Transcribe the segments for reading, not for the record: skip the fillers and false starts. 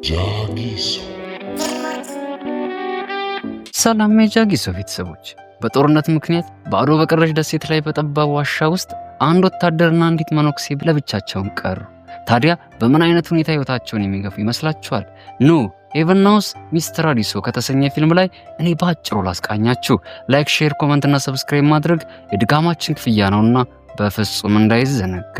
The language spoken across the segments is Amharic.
ጃጊሶ። ሰላም የጃጊሶ ቤተሰቦች፣ በጦርነት ምክንያት ባዶ በቀረች ደሴት ላይ በጠባብ ዋሻ ውስጥ አንድ ወታደርና አንዲት መነኩሴ ለብቻቸውን ቀሩ። ታዲያ በምን አይነት ሁኔታ ህይወታቸውን የሚገፉ ይመስላችኋል? ኑ Heaven Knows Mister አዲሶ ከተሰኘ ፊልም ላይ እኔ በአጭሩ ላስቃኛችሁ። Like፣ share፣ comment ና subscribe ማድረግ የድጋማችን ክፍያ ነውና በፍጹም እንዳይዘነጋ።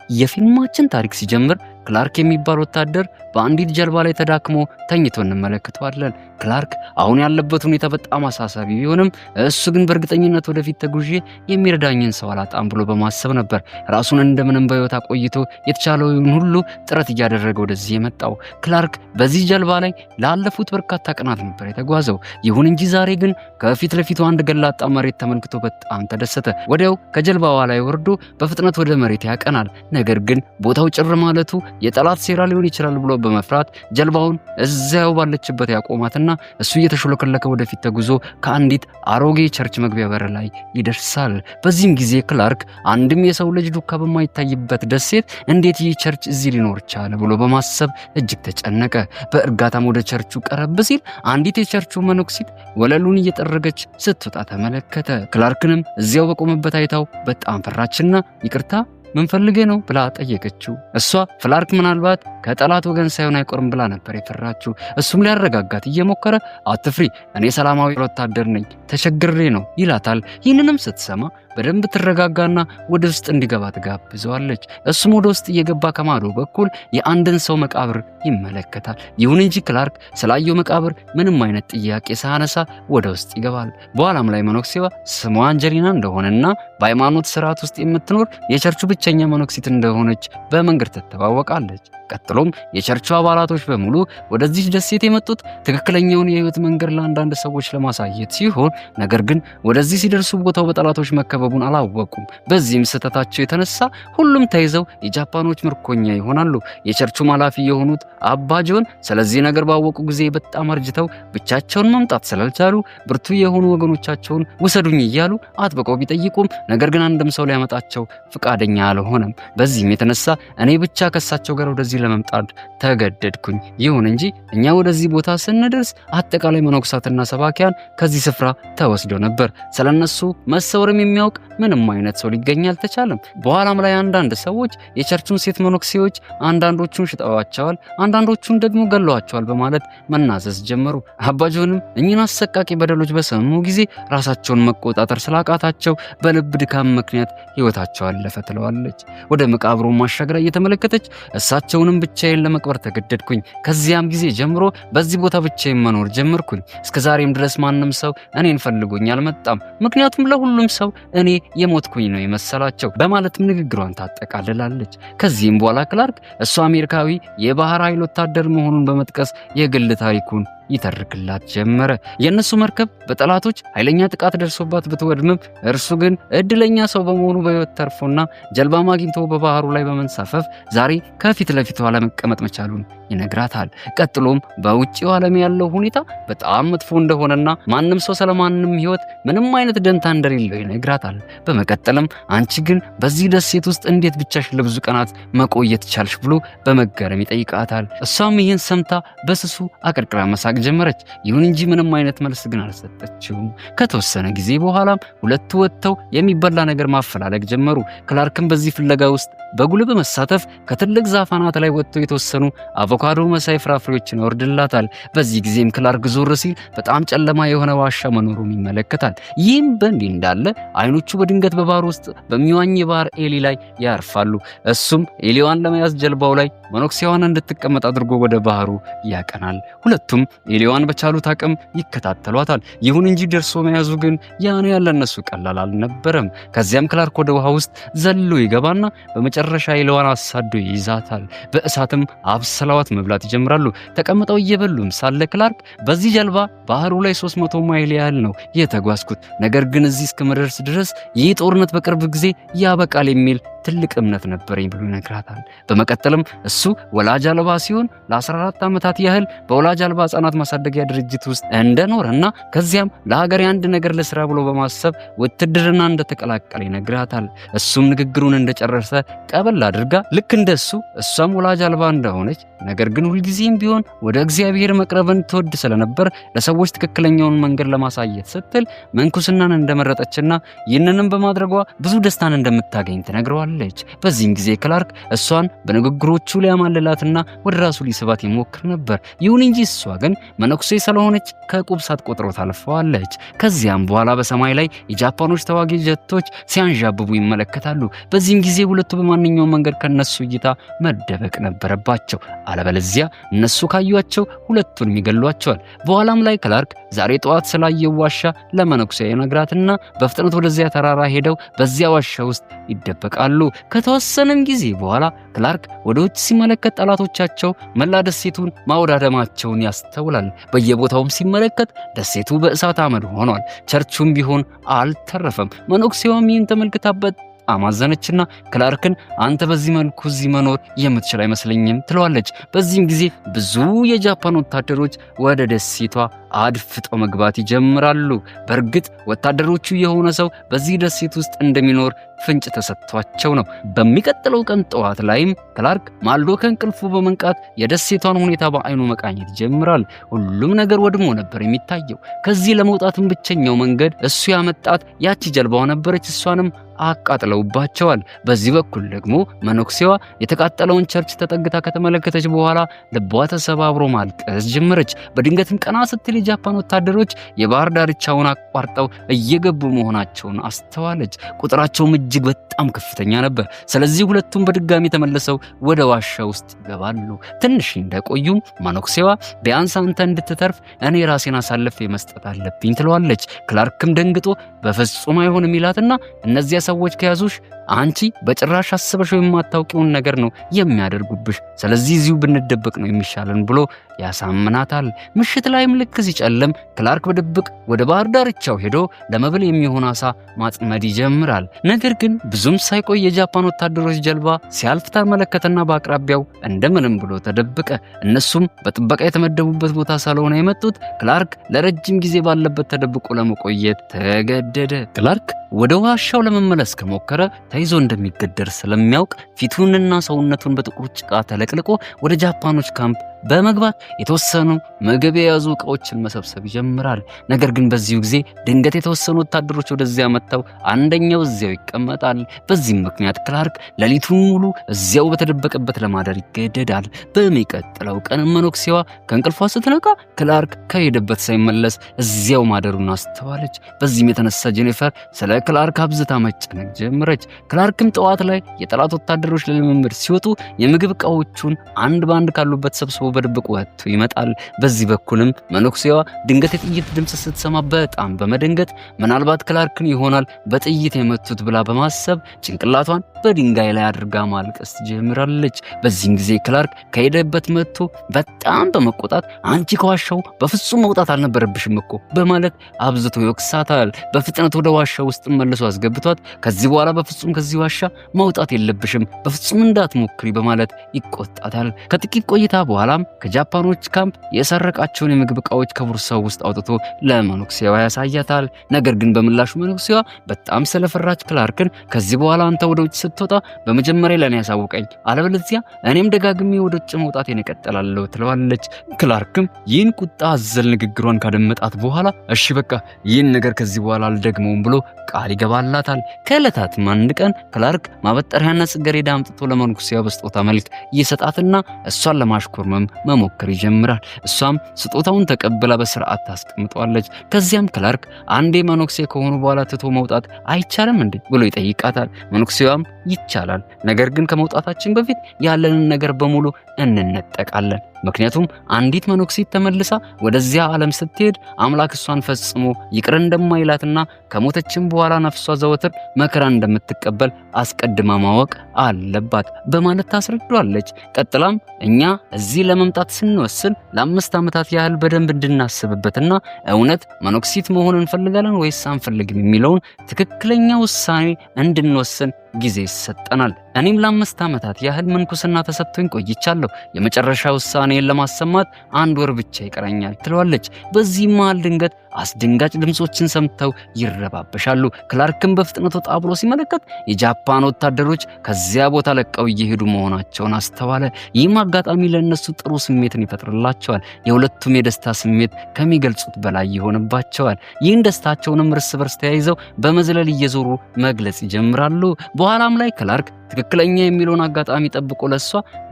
የፊልማችን ታሪክ ሲጀምር ክላርክ የሚባል ወታደር በአንዲት ጀልባ ላይ ተዳክሞ ተኝቶ እንመለከተዋለን። ክላርክ አሁን ያለበት ሁኔታ በጣም አሳሳቢ ቢሆንም እሱ ግን በእርግጠኝነት ወደፊት ተጉዤ የሚረዳኝን ሰው አላጣም ብሎ በማሰብ ነበር ራሱን እንደምንም በሕይወት አቆይቶ የተቻለውን ሁሉ ጥረት እያደረገ ወደዚህ የመጣው። ክላርክ በዚህ ጀልባ ላይ ላለፉት በርካታ ቀናት ነበር የተጓዘው። ይሁን እንጂ ዛሬ ግን ከፊት ለፊቱ አንድ ገላጣ መሬት ተመልክቶ በጣም ተደሰተ። ወዲያው ከጀልባዋ ላይ ወርዶ በፍጥነት ወደ መሬት ያቀናል። ነገር ግን ቦታው ጭር ማለቱ የጠላት ሴራ ሊሆን ይችላል ብሎ በመፍራት ጀልባውን እዚያው ባለችበት ያቆማትና እሱ እየተሾለከለከ ወደፊት ተጉዞ ከአንዲት አሮጌ church መግቢያ በር ላይ ይደርሳል። በዚህም ጊዜ ክላርክ አንድም የሰው ልጅ ዱካ በማይታይበት ደሴት እንዴት ይህ church እዚህ ሊኖር ቻለ ብሎ በማሰብ እጅግ ተጨነቀ። በእርጋታም ወደ ቸርቹ ቀረብ ሲል አንዲት የቸርቹ መነኩሲት ወለሉን እየጠረገች ስትወጣ ተመለከተ። ክላርክንም እዚያው በቆመበት አይታው በጣም ፈራችና ይቅርታ፣ ምን ፈልገህ ነው ብላ ጠየቀችው። እሷ ክላርክ ምናልባት ከጠላት ወገን ሳይሆን አይቀርም ብላ ነበር የፈራችው። እሱም ሊያረጋጋት እየሞከረ አትፍሪ፣ እኔ ሰላማዊ ወታደር ነኝ፣ ተቸግሬ ነው ይላታል። ይህንንም ስትሰማ በደንብ ትረጋጋና ወደ ውስጥ እንዲገባ ትጋብዘዋለች። እሱም ወደ ውስጥ እየገባ ከማዶ በኩል የአንድን ሰው መቃብር ይመለከታል። ይሁን እንጂ ክላርክ ስላየው መቃብር ምንም አይነት ጥያቄ ሳያነሳ ወደ ውስጥ ይገባል። በኋላም ላይ መነኩሴዋ ስሟ አንጀሊና እንደሆነና በሃይማኖት ስርዓት ውስጥ የምትኖር የቸርቹ ብቸኛ መነኩሲት እንደሆነች በመንገድ ትተዋወቃለች። ቀጥሎም የቸርቹ አባላቶች በሙሉ ወደዚህ ደሴት የመጡት ትክክለኛውን የህይወት መንገድ ለአንዳንድ ሰዎች ለማሳየት ሲሆን ነገር ግን ወደዚህ ሲደርሱ ቦታው በጠላቶች መከበቡን አላወቁም። በዚህም ስህተታቸው የተነሳ ሁሉም ተይዘው የጃፓኖች ምርኮኛ ይሆናሉ። የቸርቹም ኃላፊ የሆኑት አባ ጆን ስለዚህ ነገር ባወቁ ጊዜ በጣም አርጅተው ብቻቸውን መምጣት ስላልቻሉ ብርቱ የሆኑ ወገኖቻቸውን ውሰዱኝ እያሉ አጥብቀው ቢጠይቁም ነገር ግን አንድም ሰው ሊያመጣቸው ፍቃደኛ አልሆነም። በዚህም የተነሳ እኔ ብቻ ከሳቸው ጋር ወደዚህ ለመምጣት ተገደድኩኝ። ይሁን እንጂ እኛ ወደዚህ ቦታ ስንደርስ አጠቃላይ መነኮሳትና ሰባኪያን ከዚህ ስፍራ ተወስደው ነበር። ስለነሱ መሰወርም የሚያውቅ ምንም አይነት ሰው ሊገኝ አልተቻለም። በኋላም ላይ አንዳንድ ሰዎች የቸርቹን ሴት መነኩሴዎች አንዳንዶቹን ሽጠዋቸዋል፣ አንዳንዶቹን ደግሞ ገለዋቸዋል በማለት መናዘዝ ጀመሩ። አባ ጆንም እኚህን አሰቃቂ በደሎች በሰሙ ጊዜ ራሳቸውን መቆጣጠር ስላቃታቸው በልብ ድካም ምክንያት ሕይወታቸው አለፈ ትለዋለች። ወደ መቃብሩ ማሻገራ እየተመለከተች እሳቸውንም ብቻዬን ለመቅበር ተገደድኩኝ። ከዚያም ጊዜ ጀምሮ በዚህ ቦታ ብቻዬን መኖር ጀመርኩኝ። እስከ ዛሬም ድረስ ማንም ሰው እኔን ፈልጎኝ አልመጣም። ምክንያቱም ለሁሉም ሰው እኔ የሞትኩኝ ነው የመሰላቸው በማለትም ንግግሯን ታጠቃልላለች። ከዚህም በኋላ ክላርክ እሱ አሜሪካዊ የባህር ኃይል ወታደር መሆኑን በመጥቀስ የግል ታሪኩን ይተርክላት ጀመረ። የእነሱ መርከብ በጠላቶች ኃይለኛ ጥቃት ደርሶባት ብትወድምም እርሱ ግን እድለኛ ሰው በመሆኑ በሕይወት ተርፎና ጀልባም አግኝቶ በባህሩ ላይ በመንሳፈፍ ዛሬ ከፊት ለፊቷ ለመቀመጥ መቻሉን ይነግራታል። ቀጥሎም በውጭው ዓለም ያለው ሁኔታ በጣም መጥፎ እንደሆነና ማንም ሰው ስለማንም ሕይወት ምንም አይነት ደንታ እንደሌለው ይነግራታል። በመቀጠልም አንቺ ግን በዚህ ደሴት ውስጥ እንዴት ብቻሽ ለብዙ ቀናት መቆየት ቻልሽ ብሎ በመገረም ይጠይቃታል። እሷም ይህን ሰምታ በስሱ አቀርቅራ መሳቅ ጀመረች። ይሁን እንጂ ምንም አይነት መልስ ግን አልሰጠችውም። ከተወሰነ ጊዜ በኋላም ሁለቱ ወጥተው የሚበላ ነገር ማፈላለግ ጀመሩ። ክላርክም በዚህ ፍለጋ ውስጥ በጉልህ በመሳተፍ ከትልቅ ዛፍ አናት ላይ ወጥቶ የተወሰኑ አቮካዶ መሳይ ፍራፍሬዎችን ያወርድላታል። በዚህ ጊዜም ክላርክ ዞር ሲል በጣም ጨለማ የሆነ ዋሻ መኖሩን ይመለከታል። ይህም በእንዲህ እንዳለ አይኖቹ በድንገት በባህር ውስጥ በሚዋኝ የባህር ኤሊ ላይ ያርፋሉ። እሱም ኤሊዋን ለመያዝ ጀልባው ላይ መነኩሴዋን እንድትቀመጥ አድርጎ ወደ ባህሩ ያቀናል። ሁለቱም ኤሊዋን በቻሉት አቅም ይከታተሏታል። ይሁን እንጂ ደርሶ መያዙ ግን ያን ያለ እነሱ ቀላል አልነበረም። ከዚያም ክላርክ ወደ ውሃ ውስጥ ዘሎ ይገባና በመጨረሻ ኤሊዋን አሳዶ ይይዛታል። በእሳትም አብስለዋት መብላት ይጀምራሉ። ተቀምጠው እየበሉም ሳለ ክላርክ በዚህ ጀልባ ባህሩ ላይ 300 ማይል ያህል ነው የተጓዝኩት፣ ነገር ግን እዚህ እስከምደርስ ድረስ ይህ ጦርነት በቅርብ ጊዜ ያበቃል የሚል ትልቅ እምነት ነበረኝ ብሎ ይነግራታል። በመቀጠልም እሱ ወላጅ አልባ ሲሆን ለ14 ዓመታት ያህል በወላጅ አልባ ሕፃናት ማሳደጊያ ድርጅት ውስጥ እንደኖረና ከዚያም ለሀገሬ አንድ ነገር ልስራ ብሎ በማሰብ ውትድርና እንደተቀላቀለ ይነግራታል። እሱም ንግግሩን እንደጨረሰ ቀበል አድርጋ ልክ እንደሱ እሷም ወላጅ አልባ እንደሆነች ነገር ግን ሁልጊዜም ቢሆን ወደ እግዚአብሔር መቅረብን ትወድ ስለነበር ለሰዎች ትክክለኛውን መንገድ ለማሳየት ስትል ምንኩስናን እንደመረጠችና ይህንንም በማድረጓ ብዙ ደስታን እንደምታገኝ ትነግረዋለች። በዚህም ጊዜ ክላርክ እሷን በንግግሮቹ ሊያማልላትና ወደ ራሱ ሊስባት ይሞክር ነበር። ይሁን እንጂ እሷ ግን መነኩሴ ስለሆነች ከቁብ ሳትቆጥረው ታልፈዋለች። ከዚያም በኋላ በሰማይ ላይ የጃፓኖች ተዋጊ ጀቶች ሲያንዣብቡ ይመለከታሉ። በዚህም ጊዜ ሁለቱ በማንኛውም መንገድ ከነሱ እይታ መደበቅ ነበረባቸው። አለበለዚያ እነሱ ካዩአቸው ሁለቱንም ይገሏቸዋል። በኋላም ላይ ክላርክ ዛሬ ጠዋት ስላየው ዋሻ ለመነኩሴ ይነግራትና በፍጥነት ወደዚያ ተራራ ሄደው በዚያ ዋሻ ውስጥ ይደበቃሉ። ከተወሰነም ጊዜ በኋላ ክላርክ ወደ ውጭ ሲመለከት ጠላቶቻቸው መላ ደሴቱን ማውደማቸውን ያስተውላል። በየቦታውም ሲመለከት ደሴቱ በእሳት አመድ ሆኗል። ቸርቹም ቢሆን አልተረፈም። መነኩሴዋም ይህን ተመልክታ በጣም አዘነችና ክላርክን አንተ በዚህ መልኩ እዚህ መኖር የምትችል አይመስለኝም ትለዋለች። በዚህም ጊዜ ብዙ የጃፓን ወታደሮች ወደ ደሴቷ አድፍጠው መግባት ይጀምራሉ። በእርግጥ ወታደሮቹ የሆነ ሰው በዚህ ደሴት ውስጥ እንደሚኖር ፍንጭ ተሰጥቷቸው ነው። በሚቀጥለው ቀን ጠዋት ላይም ክላርክ ማልዶ ከእንቅልፉ በመንቃት የደሴቷን ሁኔታ በአይኑ መቃኘት ይጀምራል። ሁሉም ነገር ወድሞ ነበር የሚታየው። ከዚህ ለመውጣትም ብቸኛው መንገድ እሱ ያመጣት ያቺ ጀልባዋ ነበረች። እሷንም አቃጥለውባቸዋል። በዚህ በኩል ደግሞ መነኩሴዋ የተቃጠለውን church ተጠግታ ከተመለከተች በኋላ ልቧ ተሰባብሮ ማልቀስ ጀመረች። በድንገትም ቀና ስትል የጃፓን ወታደሮች የባህር ዳርቻውን አቋርጠው እየገቡ መሆናቸውን አስተዋለች። ቁጥራቸውም እጅግ በጣም ከፍተኛ ነበር። ስለዚህ ሁለቱም በድጋሚ ተመልሰው ወደ ዋሻ ውስጥ ይገባሉ። ትንሽ እንደቆዩም መነኩሴዋ ቢያንስ አንተ እንድትተርፍ እኔ ራሴን አሳልፌ መስጠት አለብኝ ትለዋለች። ክላርክም ደንግጦ በፍጹም አይሆንም ይላትና እነዚያ ሰዎች ከያዙሽ አንቺ በጭራሽ አስበሽው የማታውቂውን ነገር ነው የሚያደርጉብሽ። ስለዚህ እዚሁ ብንደበቅ ነው የሚሻለን ብሎ ያሳምናታል። ምሽት ላይም ልክ ሲጨልም ክላርክ በድብቅ ወደ ባህር ዳርቻው ሄዶ ለመብል የሚሆን አሳ ማጥመድ ይጀምራል። ነገር ግን ብዙም ሳይቆይ የጃፓን ወታደሮች ጀልባ ሲያልፍ ተመለከተና በአቅራቢያው እንደምንም ብሎ ተደበቀ። እነሱም በጥበቃ የተመደቡበት ቦታ ስለሆነ የመጡት ክላርክ ለረጅም ጊዜ ባለበት ተደብቆ ለመቆየት ተገደደ። ክላርክ ወደ ዋሻው ለመመለስ ከሞከረ ተይዞ እንደሚገደል ስለሚያውቅ ፊቱንና ሰውነቱን በጥቁር ጭቃ ተለቅልቆ ወደ ጃፓኖች ካምፕ በመግባት የተወሰኑ ምግብ የያዙ ዕቃዎችን መሰብሰብ ይጀምራል። ነገር ግን በዚሁ ጊዜ ድንገት የተወሰኑ ወታደሮች ወደዚያ መጥተው አንደኛው እዚያው ይቀመጣል። በዚህም ምክንያት ክላርክ ሌሊቱን ሙሉ እዚያው በተደበቀበት ለማደር ይገደዳል። በሚቀጥለው ቀን መነኩሴዋ ከእንቅልፏ ስትነቃ ክላርክ ከሄደበት ሳይመለስ እዚያው ማደሩን አስተዋለች። በዚህም የተነሳ ጄኒፈር ስለ ክላርክ አብዝታ መጨነቅ ጀመረች። ክላርክም ጠዋት ላይ የጠላት ወታደሮች ለልምምድ ሲወጡ የምግብ ዕቃዎቹን አንድ በአንድ ካሉበት ሰብስቦ በድብቅ ወጥቶ ይመጣል። በዚህ በኩልም መነኩሴዋ ድንገት የጥይት ድምፅ ስትሰማ በጣም በመደንገጥ ምናልባት ክላርክን ይሆናል በጥይት የመቱት ብላ በማሰብ ጭንቅላቷን በድንጋይ ላይ አድርጋ ማልቀስ ትጀምራለች። በዚህም ጊዜ ክላርክ ከሄደበት መጥቶ በጣም በመቆጣት አንቺ ከዋሻው በፍጹም መውጣት አልነበረብሽም እኮ በማለት አብዝቶ ይወቅሳታል። በፍጥነት ወደ ዋሻው ውስጥ መልሶ አስገብቷት ከዚህ በኋላ በፍጹም ከዚህ ዋሻ መውጣት የለብሽም፣ በፍጹም እንዳትሞክሪ በማለት ይቆጣታል። ከጥቂት ቆይታ በኋላም ከጃፓኖች ካምፕ የሰረቃቸውን የምግብ ዕቃዎች ከቦርሳው ውስጥ አውጥቶ ለመነኩሴዋ ያሳያታል። ነገር ግን በምላሹ መነኩሴዋ በጣም ስለፈራች ክላርክን ከዚህ በኋላ አንተ ወደ ውጭ ስትወጣ በመጀመሪያ ለእኔ ያሳውቀኝ፣ አለበለዚያ እኔም ደጋግሜ ወደ ውጭ መውጣቴን እቀጥላለሁ ትለዋለች። ክላርክም ይህን ቁጣ አዘል ንግግሯን ካደመጣት በኋላ እሺ በቃ ይህን ነገር ከዚህ በኋላ አልደግመውም ብሎ ቃል ይገባላታል። ከዕለታትም አንድ ቀን ክላርክ ማበጠሪያና ጽጌረዳ አምጥቶ ለመነኩሴዋ በስጦታ መልክ ይሰጣትና እሷን ለማሽኮርመም መሞከር ይጀምራል። እሷም ስጦታውን ተቀብላ በስርዓት ታስቀምጠዋለች። ከዚያም ክላርክ አንዴ መነኩሴ ከሆኑ በኋላ ትቶ መውጣት አይቻልም እንዴ ብሎ ይጠይቃታል። መነኩሴዋም ይቻላል፣ ነገር ግን ከመውጣታችን በፊት ያለንን ነገር በሙሉ እንነጠቃለን። ምክንያቱም አንዲት መነኩሴት ተመልሳ ወደዚያ ዓለም ስትሄድ አምላክ እሷን ፈጽሞ ይቅር እንደማይላትና ከሞተችም በኋላ ነፍሷ ዘወትር መከራ እንደምትቀበል አስቀድማ ማወቅ አለባት በማለት ታስረዷለች። ቀጥላም እኛ እዚህ ለመምጣት ስንወስን ለ5 ዓመታት ያህል በደንብ እንድናስብበትና እውነት መነኩሴት መሆን እንፈልጋለን ወይስ አንፈልግም የሚለውን ትክክለኛ ውሳኔ እንድንወስን ጊዜ ይሰጠናል። እኔም ለ5 ዓመታት ያህል ምንኩስና ተሰጥቶኝ ቆይቻለሁ። የመጨረሻ ውሳኔን ለማሰማት አንድ ወር ብቻ ይቀረኛል ትለዋለች። በዚህ መሃል ድንገት አስደንጋጭ ድምፆችን ሰምተው ይረባበሻሉ። ክላርክም በፍጥነት ወጣ ብሎ ሲመለከት የጃፓን ወታደሮች ከዚያ ቦታ ለቀው እየሄዱ መሆናቸውን አስተዋለ። ይህም አጋጣሚ ለእነሱ ጥሩ ስሜትን ይፈጥርላቸዋል። የሁለቱም የደስታ ስሜት ከሚገልጹት በላይ ይሆንባቸዋል። ይህን ደስታቸውንም እርስ በርስ ተያይዘው በመዝለል እየዞሩ መግለጽ ይጀምራሉ። በኋላም ላይ ክላርክ ትክክለኛ የሚለውን አጋጣሚ ጠብቆ ለሷ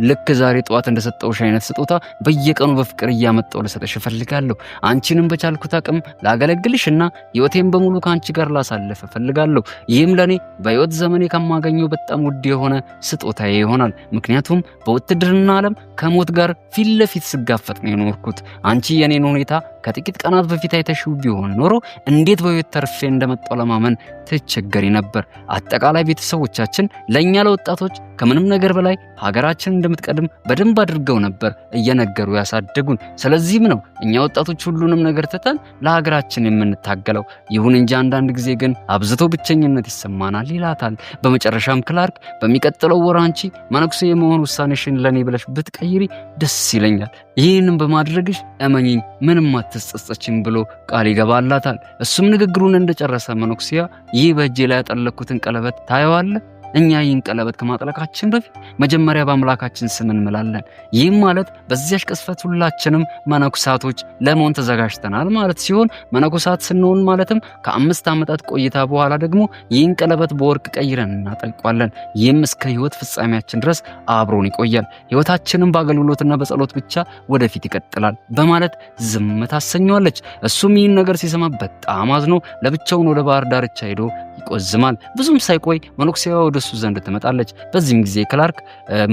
ልክ ዛሬ ጠዋት እንደሰጠውሽ አይነት ስጦታ በየቀኑ በፍቅር እያመጣው ልሰጥሽ እፈልጋለሁ። አንቺንም በቻልኩት አቅም ላገለግልሽና ሕይወቴን በሙሉ ከአንቺ ጋር ላሳልፍ እፈልጋለሁ። ይህም ለኔ በሕይወት ዘመኔ ከማገኘው በጣም ውድ የሆነ ስጦታዬ ይሆናል። ምክንያቱም በውትድርና ዓለም ከሞት ጋር ፊት ለፊት ስጋፈጥ ነው የኖርኩት። አንቺ የኔን ሁኔታ ከጥቂት ቀናት በፊት አይተሽው ቢሆን ኖሮ እንዴት በሕይወት ተርፌ እንደመጣው ለማመን ትቸገሪ ነበር። አጠቃላይ ቤተሰቦቻችን ለእኛ ለወጣቶች ከምንም ነገር በላይ ሀገራችን እንደምትቀድም በደንብ አድርገው ነበር እየነገሩ ያሳደጉን። ስለዚህም ነው እኛ ወጣቶች ሁሉንም ነገር ትተን ለሀገራችን የምንታገለው። ይሁን እንጂ አንዳንድ ጊዜ ግን አብዝቶ ብቸኝነት ይሰማናል ይላታል። በመጨረሻም ክላርክ በሚቀጥለው ወር አንቺ መነኩሴ የመሆን ውሳኔሽን ለእኔ ብለሽ ብትቀይሪ ደስ ይለኛል። ይህንም በማድረግሽ እመኚኝ ምንም አትጸጸችም ብሎ ቃል ይገባላታል። እሱም ንግግሩን እንደጨረሰ መነኩሴዋ ይህ በእጄ ላይ ያጠለቅኩትን ቀለበት ታየዋለህ? እኛ ይህን ቀለበት ከማጥለቃችን በፊት መጀመሪያ በአምላካችን ስም እንምላለን። ይህም ማለት በዚያች ቅጽበት ሁላችንም መነኩሳቶች ለመሆን ተዘጋጅተናል ማለት ሲሆን፣ መነኮሳት ስንሆን ማለትም ከ5 ዓመታት ቆይታ በኋላ ደግሞ ይህን ቀለበት በወርቅ ቀይረን እናጠልቋለን። ይህም እስከ ሕይወት ፍጻሜያችን ድረስ አብሮን ይቆያል። ሕይወታችንም በአገልግሎትና በጸሎት ብቻ ወደፊት ይቀጥላል በማለት ዝም ታሰኘዋለች። እሱም ይህን ነገር ሲሰማ በጣም አዝኖ ለብቻውን ወደ ባህር ዳርቻ ሄዶ ይቆዝማል። ብዙም ሳይቆይ መነኩሴዋ ወደ እሱ ዘንድ ትመጣለች። በዚህም ጊዜ ክላርክ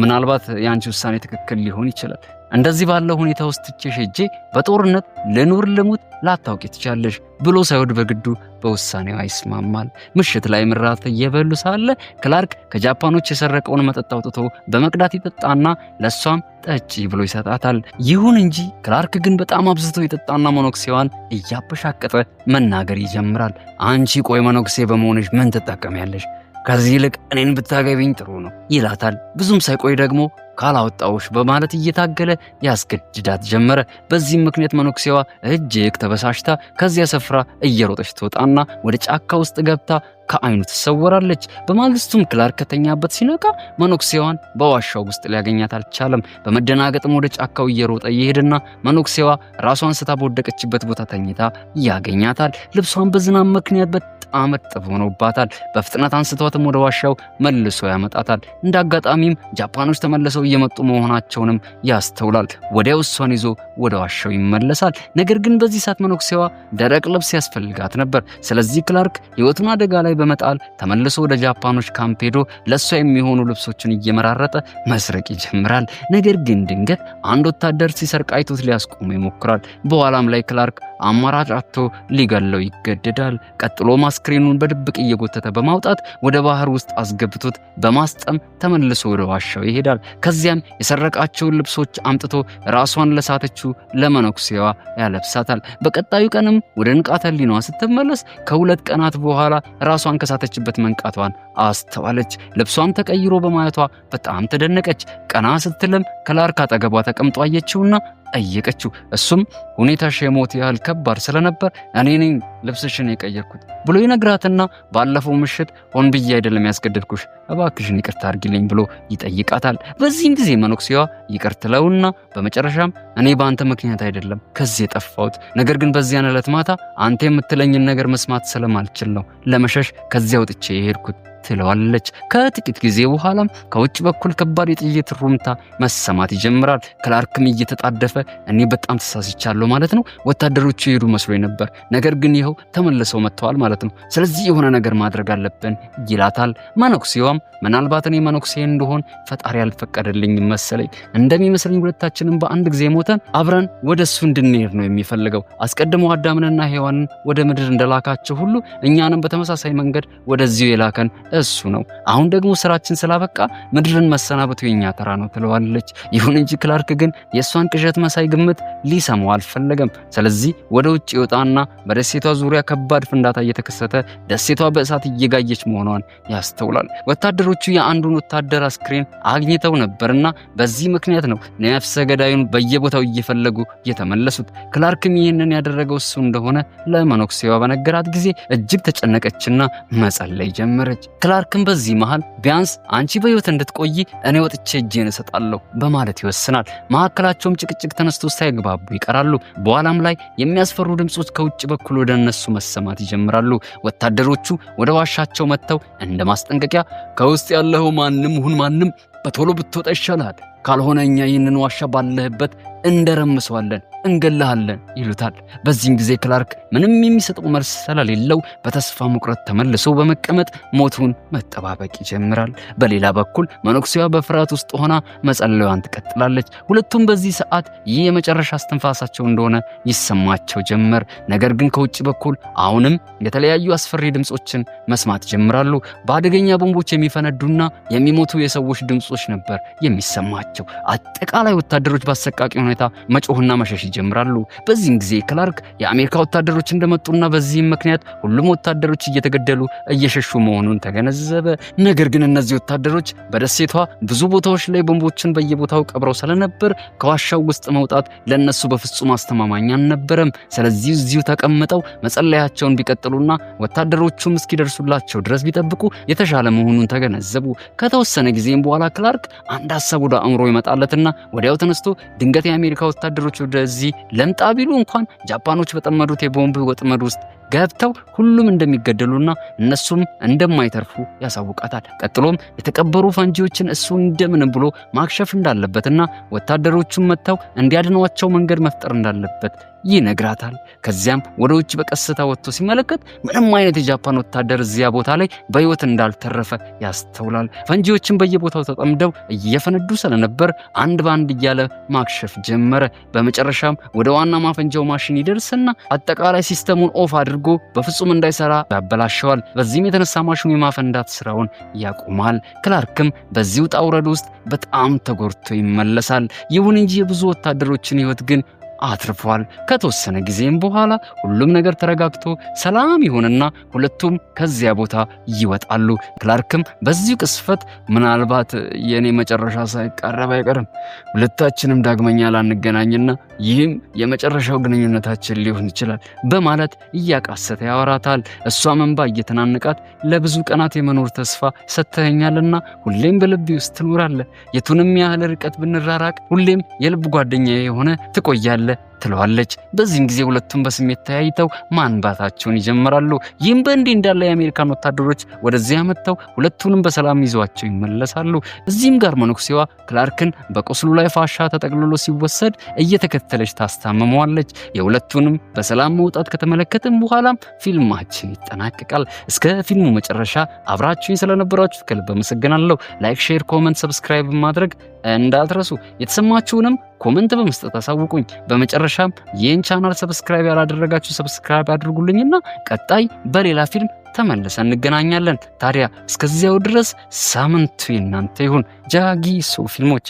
ምናልባት የአንቺ ውሳኔ ትክክል ሊሆን ይችላል፣ እንደዚህ ባለው ሁኔታ ውስጥ ትቼሽ ሄጄ በጦርነት ልኑር ልሙት ላታውቂ ትችያለሽ ብሎ ሳይወድ በግዱ በውሳኔዋ ይስማማል። ምሽት ላይ እራት እየበሉ ሳለ ክላርክ ከጃፓኖች የሰረቀውን መጠጥ አውጥቶ በመቅዳት ይጠጣና ለእሷም ጠጪ ብሎ ይሰጣታል። ይሁን እንጂ ክላርክ ግን በጣም አብዝቶ ይጠጣና መነኩሴዋን እያበሻቀጠ መናገር ይጀምራል። አንቺ ቆይ መነኩሴ በመሆንሽ ምን ትጠቀሚያለሽ? ከዚህ ይልቅ እኔን ብታገቢኝ ጥሩ ነው ይላታል። ብዙም ሳይቆይ ደግሞ ካላወጣውሽ በማለት እየታገለ ያስገድዳት ጀመረ። በዚህም ምክንያት መነኩሴዋ እጅግ ተበሳሽታ ከዚያ ስፍራ እየሮጠች ትወጣና ወደ ጫካ ውስጥ ገብታ ከአይኑ ትሰወራለች። በማግስቱም ክላርክ ከተኛበት ሲነቃ መነኩሴዋን በዋሻው ውስጥ ሊያገኛት አልቻለም። በመደናገጥም ወደ ጫካው እየሮጠ ይሄድና መነኩሴዋ ራሷን ስታ በወደቀችበት ቦታ ተኝታ ያገኛታል። ልብሷን በዝናብ ምክንያት በጣም እርጥብ ሆኖባታል። በፍጥነት አንስቷትም ወደ ዋሻው መልሶ ያመጣታል። እንደ አጋጣሚም ጃፓኖች ተመልሰው እየመጡ መሆናቸውንም ያስተውላል። ወዲያው እሷን ይዞ ወደ ዋሻው ይመለሳል። ነገር ግን በዚህ ሰዓት መነኩሴዋ ደረቅ ልብስ ያስፈልጋት ነበር። ስለዚህ ክላርክ ሕይወቱን አደጋ ላይ በመጣል ተመልሶ ወደ ጃፓኖች ካምፕ ሄዶ ለእሷ የሚሆኑ ልብሶችን እየመራረጠ መስረቅ ይጀምራል። ነገር ግን ድንገት አንድ ወታደር ሲሰርቅ አይቶት ሊያስቆመው ይሞክራል። በኋላም ላይ ክላርክ አማራጭ አጥቶ ሊገለው ይገደዳል። ቀጥሎ አስክሬኑን በድብቅ እየጎተተ በማውጣት ወደ ባህር ውስጥ አስገብቶት በማስጠም ተመልሶ ወደ ዋሻው ይሄዳል። ከዚያም የሰረቃቸውን ልብሶች አምጥቶ ራሷን ለሳተችው ለመነኩሴዋ ያለብሳታል። በቀጣዩ ቀንም ወደ ንቃተ ህሊናዋ ስትመለስ ከ2 ቀናት በኋላ ራሷን ከሳተችበት መንቃቷን አስተዋለች። ልብሷም ተቀይሮ በማየቷ በጣም ተደነቀች። ቀና ስትልም ክላርክ አጠገቧ ተቀምጦ አየችውና ጠየቀችው። እሱም ሁኔታሽ የሞት ያህል ከባድ ስለነበር እኔ ነኝ ልብስሽን የቀየርኩት ብሎ ይነግራትና ባለፈው ምሽት ሆን ብዬ አይደለም ያስገደድኩሽ፣ እባክሽን ይቅርታ አድርጊልኝ ብሎ ይጠይቃታል። በዚህም ጊዜ መነኩሴዋ ይቅር ትለውና በመጨረሻም እኔ በአንተ ምክንያት አይደለም ከዚህ የጠፋሁት፣ ነገር ግን በዚያን ዕለት ማታ አንተ የምትለኝን ነገር መስማት ስለማልችል ነው ለመሸሽ ከዚያ ወጥቼ የሄድኩት ትለዋለች። ከጥቂት ጊዜ በኋላም ከውጭ በኩል ከባድ የጥይት ሩምታ መሰማት ይጀምራል። ክላርክም እየተጣደፈ እኔ በጣም ተሳስቻለሁ ማለት ነው፣ ወታደሮቹ የሄዱ መስሎኝ ነበር፣ ነገር ግን ይኸው ተመልሰው መጥተዋል ማለት ነው። ስለዚህ የሆነ ነገር ማድረግ አለብን ይላታል። መነኩሴዋም ምናልባት እኔ መነኩሴ እንድሆን ፈጣሪ አልፈቀደልኝም መሰለኝ፣ እንደሚመስለኝ ሁለታችንም በአንድ ጊዜ ሞተን አብረን ወደ እሱ እንድንሄድ ነው የሚፈልገው። አስቀድሞ አዳምንና ሔዋንን ወደ ምድር እንደላካቸው ሁሉ እኛንም በተመሳሳይ መንገድ ወደዚሁ የላከን እሱ ነው። አሁን ደግሞ ስራችን ስላበቃ ምድርን መሰናበቱ የኛ ተራ ነው ትለዋለች። ይሁን እንጂ ክላርክ ግን የእሷን ቅዠት መሳይ ግምት ሊሰማው አልፈለገም። ስለዚህ ወደ ውጭ ይወጣና በደሴቷ ዙሪያ ከባድ ፍንዳታ እየተከሰተ ደሴቷ በእሳት እየጋየች መሆኗን ያስተውላል። ወታደሮቹ የአንዱን ወታደር አስክሬን አግኝተው ነበርና በዚህ ምክንያት ነው ነፍሰ ገዳዩን በየቦታው እየፈለጉ የተመለሱት። ክላርክም ይህንን ያደረገው እሱ እንደሆነ ለመነኩሴዋ በነገራት ጊዜ እጅግ ተጨነቀችና መጸለይ ጀመረች። ክላርክም በዚህ መሃል ቢያንስ አንቺ በሕይወት እንድትቆይ እኔ ወጥቼ እጄን እሰጣለሁ በማለት ይወስናል። መካከላቸውም ጭቅጭቅ ተነስቶ ሳይግባቡ ይቀራሉ። በኋላም ላይ የሚያስፈሩ ድምጾች ከውጭ በኩል ወደ እነሱ መሰማት ይጀምራሉ። ወታደሮቹ ወደ ዋሻቸው መጥተው እንደ ማስጠንቀቂያ ከውስጥ ያለው ማንም ሁን ማንም በቶሎ ብትወጣ ይሻልሃል፣ ካልሆነ እኛ ይህንን ዋሻ ባለህበት እንደረምሰዋለን፣ እንገልሃለን ይሉታል። በዚህም ጊዜ ክላርክ ምንም የሚሰጠው መልስ ስለሌለው በተስፋ መቁረጥ ተመልሶ በመቀመጥ ሞቱን መጠባበቅ ይጀምራል። በሌላ በኩል መነኩሴዋ በፍርሃት ውስጥ ሆና መጸለዩዋን ትቀጥላለች። ሁለቱም በዚህ ሰዓት ይህ የመጨረሻ እስትንፋሳቸው እንደሆነ ይሰማቸው ጀመር። ነገር ግን ከውጭ በኩል አሁንም የተለያዩ አስፈሪ ድምጾችን መስማት ይጀምራሉ። በአደገኛ ቦምቦች የሚፈነዱና የሚሞቱ የሰዎች ድምጾች ነበር የሚሰማቸው። አጠቃላይ ወታደሮች በአሰቃቂ ሁኔታ መጮህና መሸሽ ይጀምራሉ። በዚህም ጊዜ ክላርክ የአሜሪካ ወታደሮች እንደመጡና በዚህም ምክንያት ሁሉም ወታደሮች እየተገደሉ እየሸሹ መሆኑን ተገነዘበ። ነገር ግን እነዚህ ወታደሮች በደሴቷ ብዙ ቦታዎች ላይ ቦምቦችን በየቦታው ቀብረው ስለነበር ከዋሻው ውስጥ መውጣት ለነሱ በፍጹም አስተማማኝ አልነበረም። ስለዚህ እዚሁ ተቀምጠው መጸለያቸውን ቢቀጥሉና ወታደሮቹም እስኪደርሱላቸው ድረስ ቢጠብቁ የተሻለ መሆኑን ተገነዘቡ። ከተወሰነ ጊዜም በኋላ ክላርክ አንድ ሀሳብ ወደ አእምሮ ይመጣለትና ወዲያው ተነስቶ ድንገት የአሜሪካ ወታደሮች ወደዚህ ለምጣ ቢሉ እንኳን ጃፓኖች በጠመዱት የቦምብ ወጥመድ ውስጥ ገብተው ሁሉም እንደሚገደሉና እነሱም እንደማይተርፉ ያሳውቃታል። ቀጥሎም የተቀበሩ ፈንጂዎችን እሱ እንደምንም ብሎ ማክሸፍ እንዳለበትና ወታደሮቹም መጥተው እንዲያድኗቸው መንገድ መፍጠር እንዳለበት ይነግራታል። ከዚያም ወደ ውጭ በቀስታ ወጥቶ ሲመለከት ምንም አይነት የጃፓን ወታደር እዚያ ቦታ ላይ በሕይወት እንዳልተረፈ ያስተውላል። ፈንጂዎችን በየቦታው ተጠምደው እየፈነዱ ስለነበር አንድ በአንድ እያለ ማክሸፍ ጀመረ። በመጨረሻም ወደ ዋና ማፈንጃው ማሽን ይደርስና አጠቃላይ system ኡን off አድርጎ በፍጹም እንዳይሰራ ያበላሸዋል። በዚህም የተነሳ ማሽኑ የማፈንዳት ስራውን ያቆማል። ክላርክም በዚህ ውጣ ውረድ ውስጥ በጣም ተጎድቶ ይመለሳል። ይሁን እንጂ የብዙ ወታደሮችን ሕይወት ግን አትርፏል። ከተወሰነ ጊዜም በኋላ ሁሉም ነገር ተረጋግቶ ሰላም ይሆንና ሁለቱም ከዚያ ቦታ ይወጣሉ። ክላርክም በዚሁ ቅስፈት ምናልባት የእኔ መጨረሻ ሳይቃረብ አይቀርም፣ ሁለታችንም ዳግመኛ ላንገናኝና ይህም የመጨረሻው ግንኙነታችን ሊሆን ይችላል በማለት እያቃሰተ ያወራታል። እሷም እንባ እየተናነቃት ለብዙ ቀናት የመኖር ተስፋ ሰጥተኸኛልና ሁሌም በልቤ ውስጥ ትኖራለህ፣ የቱንም ያህል ርቀት ብንራራቅ ሁሌም የልብ ጓደኛዬ የሆነ ትቆያለህ ትለዋለች። በዚህም ጊዜ ሁለቱም በስሜት ተያይተው ማንባታቸውን ይጀምራሉ። ይህም በእንዲህ እንዳለ የአሜሪካን ወታደሮች ወደዚያ መጥተው ሁለቱንም በሰላም ይዘዋቸው ይመለሳሉ። እዚህም ጋር መነኩሴዋ ክላርክን በቁስሉ ላይ ፋሻ ተጠቅልሎ ሲወሰድ እየተከተለች ታስታምመዋለች። የሁለቱንም በሰላም መውጣት ከተመለከትን በኋላም ፊልማችን ይጠናቀቃል። እስከ ፊልሙ መጨረሻ አብራችሁኝ ስለነበራችሁ ከልብ አመሰግናለሁ። Like፣ share፣ comment፣ subscribe ማድረግ እንዳትረሱ። የተሰማችሁንም comment በመስጠት አሳውቁኝ። በመጨረሻም ይህን channel subscribe ያላደረጋችሁ subscribe አድርጉልኝና ቀጣይ በሌላ ፊልም ተመልሰን እንገናኛለን። ታዲያ እስከዚያው ድረስ ሳምንቱ የእናንተ ይሁን። ጃጊሶ ፊልሞች።